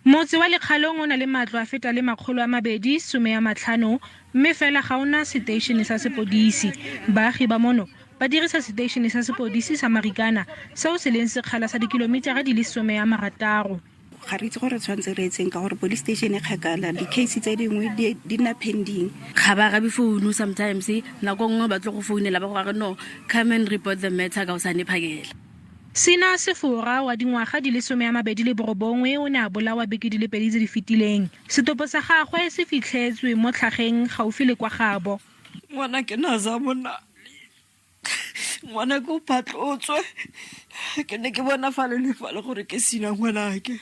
Motse wa Lekgalong o na le matlo a feta le 250, mme fela ga ona seteišene sa sepodisi. Baagi ba mono ba dirisa seteišene sa sepodisi sa Marikana, seo se leng sekgala sa dikilomitara di le 60. Ga re itse gore tshwanetse re etseng ka gore police station e kgakala, di-case tse dingwe di nna pending. Ga ba arabe founu sometimes, nako nngwe ba tlo go founela ba go re, "No, come and report the matter ka osane phakela." Sina Sefora wa dingwaga di le 29 o ne a bolawa beke di le 2 tse di fetileng. Setopo sa gagwe se fitlhetswe mo tlhageng gaufi le kwa gabo. Ngwana ke naza monna, ngwana ke o phatlotswe. Ke ne ke bona fale le fale gore ke sina ngwanake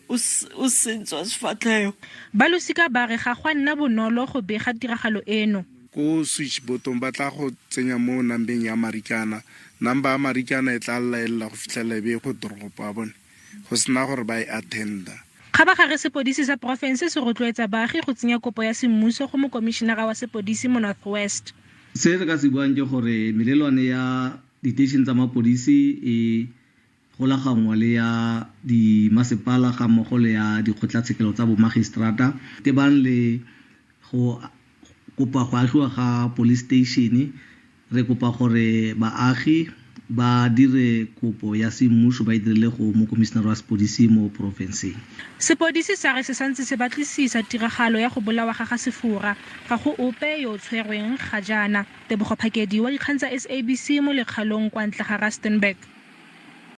o sentswa sefatlhego. Ba losika ba re ga gwa nna bonolo go bega tiragalo eno. Ko switchboardong ba tla go tsenya mo nambeng ya Marikana. Number ya Marikana e tla llaelela go fitlhelela e be e go dropa bone go sena gore ba e attenda. Kgabagare sepodisi sa porofense se rotloetsa baagi go tsenya kopo ya semmuso go mokomišenara wa sepodisi mo North West. Se re ka se buang ke gore melelwane ya diteišene tsa mapodisi e golaganngwa le ya dimasepala ga mmogo le ya dikgotlatshekelo tsa bomagiseterata tebang le go kopa go agiwa ga police station. Re kopa gore baagi ba dire kopo ya semmuso, ba e dirile go mokomišenara wa sepodisi mo porofenseng. Sepodisi sa re se santse se batlisisa tiragalo ya go bolawa ga ga Sefora. Ga go ope yo o tshwerweng ga jaana. Tebogo Phakedi wa dikgang tsa SABC mo Lekgalong kwa ntle ga Rustenburg.